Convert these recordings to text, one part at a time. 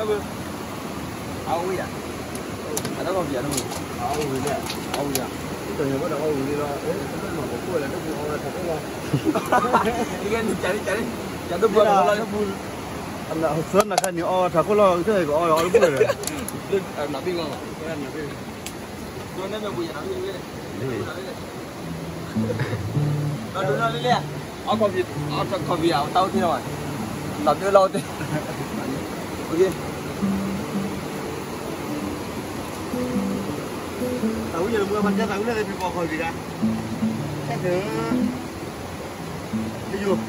အဝဲယၤဒၣ်ဘု, အဝဲယၤ, အတၢ်ကီၢ်ပယၤဒၣ်ဘု, အဝဲယၤ, အဝဲယၤ, တၢ်ကီၢ်ပယၤဒၣ်ဘုလီၤ, ယဒၣ်ဘု, အဝဲထးခိၣ်လီၤ, သၢနၤခါန့ၣ်အီထးခိၣ်လီၤ, ကဘၣ်အီလၢဘုလီၤ, နဘ့ၣ်လီၤ, နဘ့ၣ်, အီ, အီထးခိၣ်ပယၤ တၢ်အိၣ်သ့လီၤ, တၢ်ဝံၣ်ယဲၢ်မူဘၣ်ကဲသးဝံၣ်လၢသ့ၣ်ဖံးပိာ်ခီၣ်သံဒၣ်, ခဲ, တယိာ်,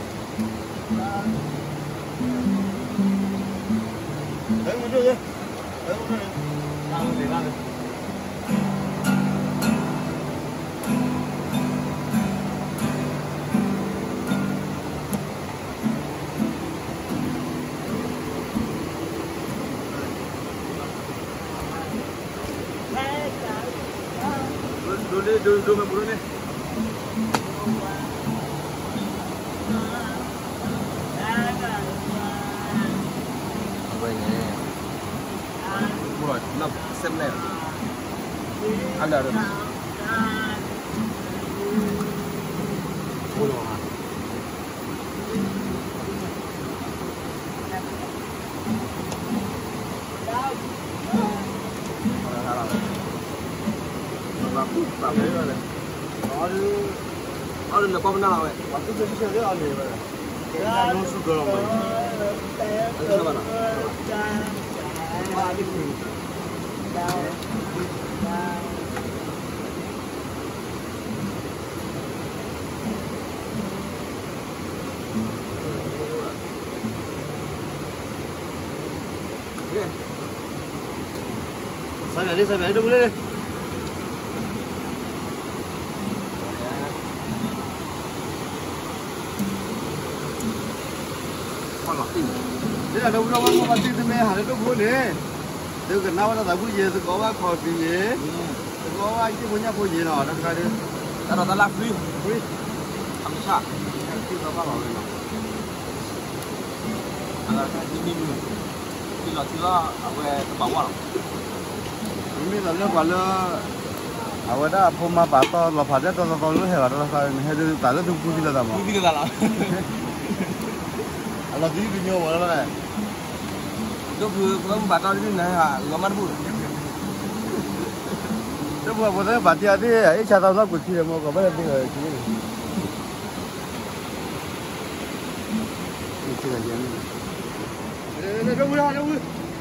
မ့ၢ်ဒိၣ်ယဲ, မ့ၢ်ဒိၣ်န့ၣ်, တၢ်အိၣ်သ့လီၤ, ဒိးလၢဒိးမ့ၢ်ပူၤန့ၣ်, အဝဲန့ၣ်, ပူၤလီၤ, စဲးမလဲၣ်, အလၢာ်, ပူၤလီၤ, အီၤဒုးလဲၤကွၢ်ပနၢ်လီၤဝဲ, အီၤဒုးလဲၤကွၢ်ပနၢ်လီၤဝဲ, ဆူၣ်ကၢလီၤ, စးဘၣ်လံ စးဘၣ်လံ ဒိၣ်မူလၢလံ, ဒ်ဒၣ်ဒိၣ်မူလၢဝဲမ့ၢ်ပှၤသံတမ့ၢ်ဟးလၢဒိၣ်ဖိန့ၣ်, သုကနၣ်ဝဲတၢ်သးဝံၣ်ယဲၢ် သကိးဘၣ်ခီၣ်သံးယဲၢ်, သကိးဘၣ်ယ့ၢ်ဖိညၣ်ဖိယဲၢ်နီၤ တခါဒီး, တၢ်ဒီးတၢ်လၢ free, free, အမဆၣ်, သံသီဘၣ်လီၤဝဲနီၤ, အလၢတၢ်ဒ်မ့ၢ်မုၢ်, ထံလီၤထံလီၤ အဝဲတဘၣ်ဝါလီၤ, မ့မ့ၢ်သးလၢပှၤလၢ အဝဲဒၣ်အဖိမါပာ်တီလီၤဖးဒဲးတီတီတီလၢဟဲဘၣ်တၢ်လီၤသးန့ၣ် ဟဲဒုးသးလၢသုပူၤသံလၢသးမး, ပူၤသံလၢသးလီၤ, အလီၤသံကညီဝဲလီၤ, ဒိၣ်ဖုပဘၣ်တီဒ်န့ၣ် လီၤမၢ်တဘူၣ်, ဒိၣ်ဖုအဖိသ့ၣ်ဘၣ်တံၢ်အသ့ၣ် အ့ၣ်ဆါသးနီၢ်ကွံာ်ထံဒီး မ့ၢ်ကီးဘၣ်လဲၣ်သ့ၣ်လီၤ, ဒိၣ်ဖု, ဒိၣ်ဖု,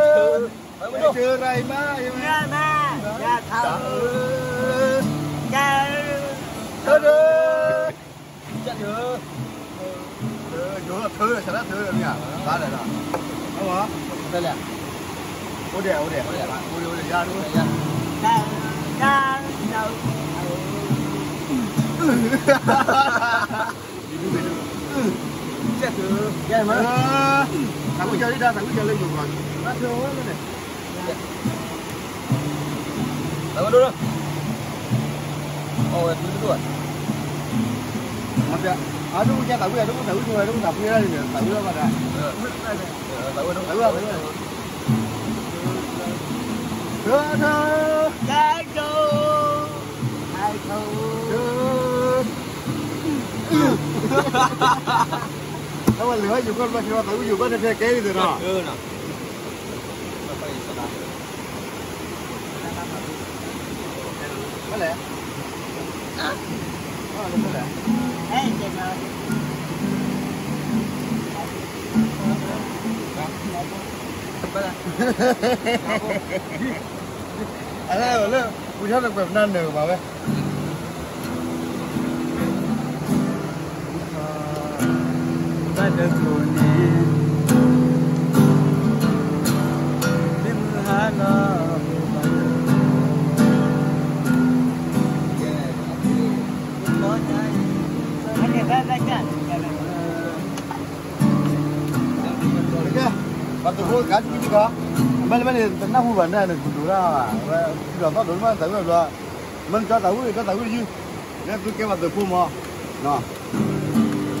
ယၤဆၢ, ယၤဆၢရၤအံၤမး, ယၤဆၢ, ယၤဆၢ, ယၤဆၢ, ယၤဆၢ, ဆၢ, ဆၢ, ဘၣ်လဲၣ်, အိၣ်ဒဲး, အိၣ်ဒဲး, အိၣ်ဒဲး, ယၤ, ယၤ, ယၤ, သးဝံၣ်ကၠီဒ်တၢ်, သးဝံၣ်ကၠီလၢယိၤကီး, သးဝံၣ်ဒိၣ်လီၤ, အဒိၣ်ကၠီ သးဝံၣ်ကၠီ, အဒိၣ်ကၠီ သးဝံၣ်, အဒိၣ်ကၠီ သးဝံၣ်, သးဝံၣ်လီၤဘၣ်ဒၣ်, သးဝံၣ်လီၤ, သးဝံၣ်လီၤ, အဝဲလဲၤဝဲယိၤကီၢ်ဘျီ သးဝံၣ်ယိၤဘၣ်န့ၣ် ဖဲကဲအံၤသ့ၣ်နီၤ, ဖဲလဲၣ်, ဖဲလဲၣ်, အဝဲလၢ ပူၤထီၣ်တကွဲးပနၢ်နၢၤဘၣ်ဝဲ ဘၣ်ဒၢကျိၤန့ၣ် မ့ၢ်မုၢ်ဟါလီၤ ဘၣ်ဒၢကျိၤ ပှၤသုးဖိကးတံၢ်တံၢ်ခီ, အမ့ၢ်လၢမ့ၢ်န့ၣ် တနၢ်ဟူဘၣ်န့ၣ် နကဒိးတၢ်ဘၣ်, ဝဲ ထံလီၤသီၣ်ဒိးမး သးဝံၣ်ဘျီ, မ့ၢ်နကၠီသးဝံၣ် ကၠီသးဝံၣ်ယုၢ်, လၢသုကဲပှၤသုးဖိမး, သု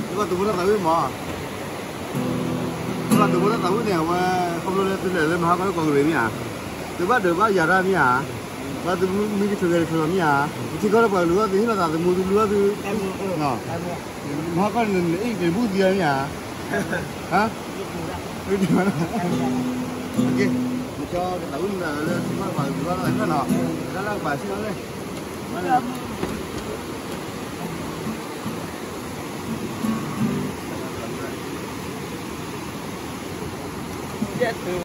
ကဲပှၤသုးဖိတၢ်သးဝံၣ်မး, သုကဲပှၤသုးဖိတၢ်သးဝံၣ်န့ၣ် အဝဲ ခီဖျိလၢသုလဲၤလၢမဟါကီၢ်လၢကီၢ်ကရံၣ်မ့ၢ်ဧါ, သုဘၣ်ဒိးဘၣ်ယၤတၢ်မ့ၢ်ဧါ, ဘၣ်သုမ့ၢ်ကထုးဂဲၤကထုးလီၤမ့ၢ်ဧါ, ပထံကီၢ်လၢပှၤကလုာ်အီၤ သုဟ့ၣ်လီၤသးသမူ သုလူၤအီၤသု မဟါကီၢ်န့ၣ် နအ့ၣ်က့ၤဘူၣ်သံအီၤမ့ၢ်ဧါ, ဟါ, နကၠီကသးဝံၣ်မတၤလၢသုဘၣ်ပှၤကလုာ်အီၤသးနီၤ, တၢ်လၢကပၤဆံးအီၤလဲၣ်, မ့ၢ်